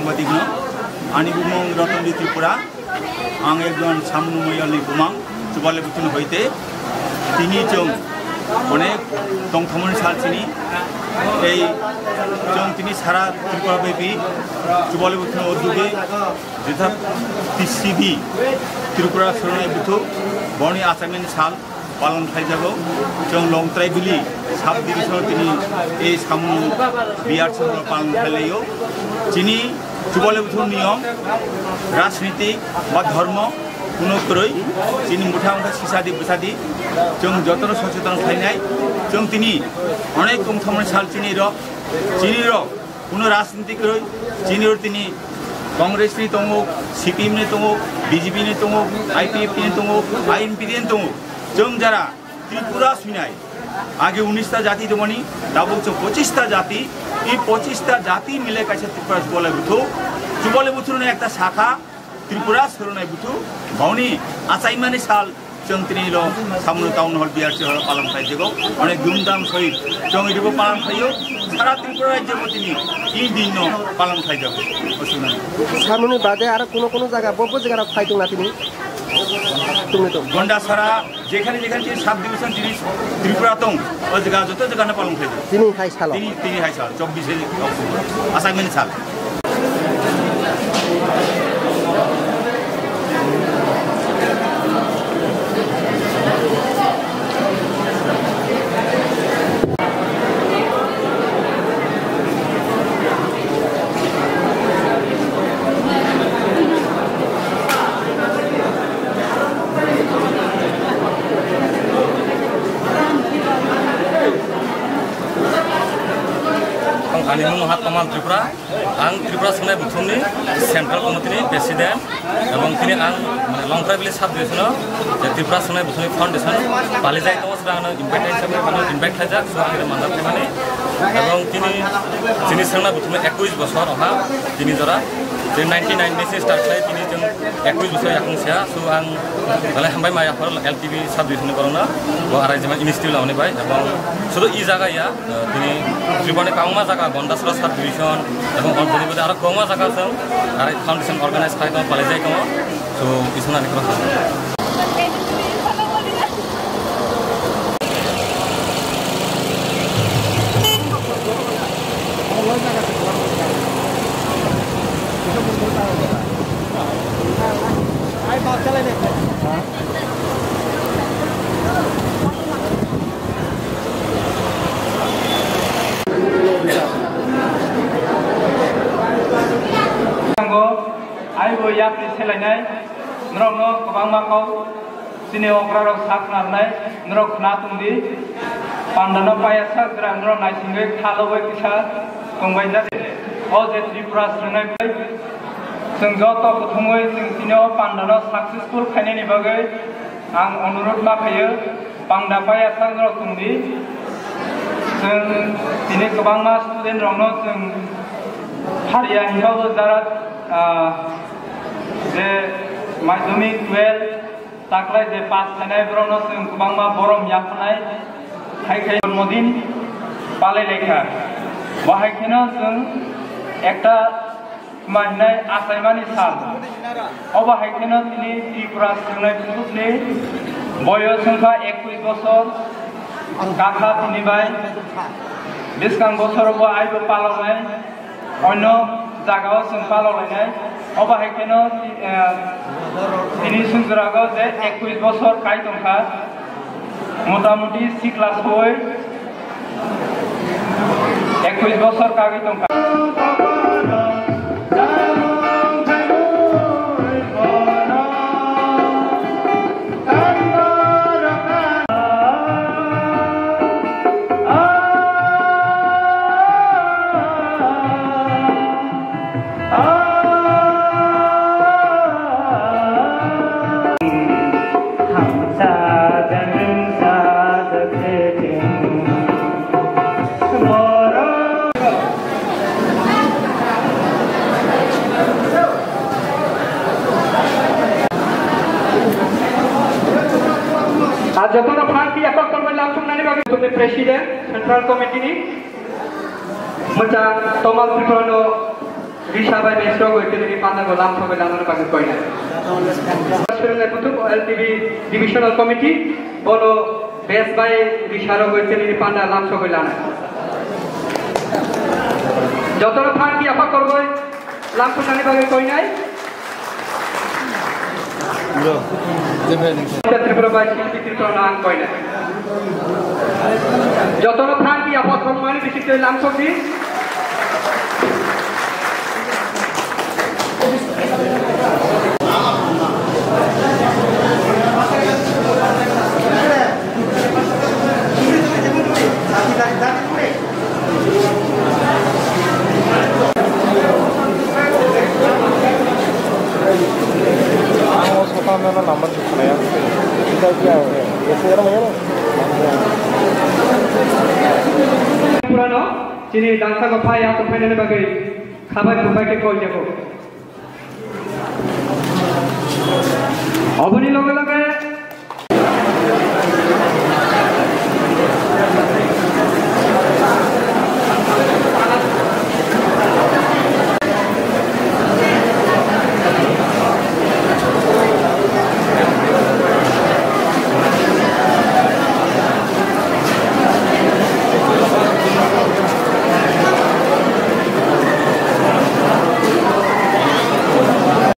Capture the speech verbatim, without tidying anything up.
Ani bumung Ratan Tripura, ang ekjon Samnu Moyol ni bumang, Chubale Buthun hoite, tini chwng onek tongthomani sal chini, ei chwng tini sara Tripura bepi, Chubale Buthun uduge, jetha T C B, Tripura Soronai Buthu, boni achaimani sal, palon khlaijago. Chwng Longtraibili sub division tini ei samung B R C palon khlailaio. Chini Chubale Buthun niyom, rajnitik ba dhormo kuno kwrwi, chini mutha wngkha sisadi bwsadi. Chwng jotono socheton khlainai. Chwng tini onek tongthomani sal chini rok, chini rok kuno rajniti kwrwi, chini rok tini Congress ni tongo, C P M ni tongo, B J P ni tongo, I P F ni tongo, I N P ni tongo. Chwng jara Tripura swinai, age unis ta jati tongmani, tabuk chwng pochis ta jati, i pochis ta jati mile kaisa Tripura Chubale Buthu, Chubale Buthu ni ekta sakha, Tripura Soronai Buthu, boni achaimani sal chwng tini lo Samnu Town Hall B R C hall palon khlaijago. Onek dhumdham sohit chwng idibo palon khlaio. Sara Tripura rajyo bo tini i din no palon khlaijago. Osunani. Samuni bade aro kuno kuno jaga, bo bo jaga rok phai tongna tini? Tongni to. Gondasara, jekhane jekhane tini sub division tini Tripura tong, o jaga joto jaga no palon khlaijago. Tini hai salo. Tini, tini hai sal, chobbish October. Achaimani sal. Ani mung Mahatma Tripura. Ang Tripura Soronai Buthumni Central Committee ni President, ebong tini ang, mane, Longtraibili Sub Division o je Tripura Soronai Buthumni Foundation palijai tongo, sira ano invite hisabe ano invite khlaijak, so ang manda phaimani. Ebong tini chini Soronai Buthumni ekush bosor oha tini jora, je ninety nine ni start khlai tini chwng ekush bosor yakung sia, so ang belai hambai ma yaphar L T B Sub Division ni borokno, bo arai jema institute lamani bai, ebong sudu i jaga ya, Tini Tripura ni kwbangma jaga, Gondasara sub division, ebong Anjali Bade aro kwbangma jaga chwng aro foundation organize khlai tongo, palai jai tongo. So, isna ni kwbangma. Aibo yapri selainai, norokno kwbangma kok chini okrarok sak narnai, norok khna tongdi. Pandano paya sak jwra norok naisingwi kha lobwi kisa tongbai jade. O je Tripura swngnai, chwng joto kuthumwi chwng chini o pandano successful khainani bagwi ang onurot ma khaio. Pangda paya sak norok tongdi. Chwng tini kwbangma student rokno chwng pharia hinkhabo jara, ah, je madhyamik twelve taklai je pass khainai borokno chwng kwbangma borom yaphanai. Hai khai jormodin palai laikha. Bo hai kheno chwng ekta Tma hinai achaimani sal. Obo hai kheno tini Tripura swngnai bukhukni boyos wngkha ekush bosor, kakha tini bai. Bwskang bosorobo aibo paloknai, onno jagao chwng paloklainai. Obo hai kheno, eh, tini swngjwrago je ekush bosor kai tongkha. Motamuti sikla soi ekush bosor kagwi tongkha. Ar jotono party ekottor bai lamsoknani bagwi President, Central Committee ni mwchang Tomal Tripura no Risa bai bes rok oi tini panda go lam sobai lama bagwi koina. Swrwngnai Kutuk L T B Divisional Committee bono bes bai risa rok oi tini panda lam sobai lana. Jotono phan ki apa korgoi lam sobai bagwi koinai. Tripura bai Silpi Tripura no ang koina. Jotono phan ki apa korgoi bisi tei lam sobai. Purano chini dangsa go phai ya to phainani bagwi khabai khubai khe koi jago. Oboni loge loge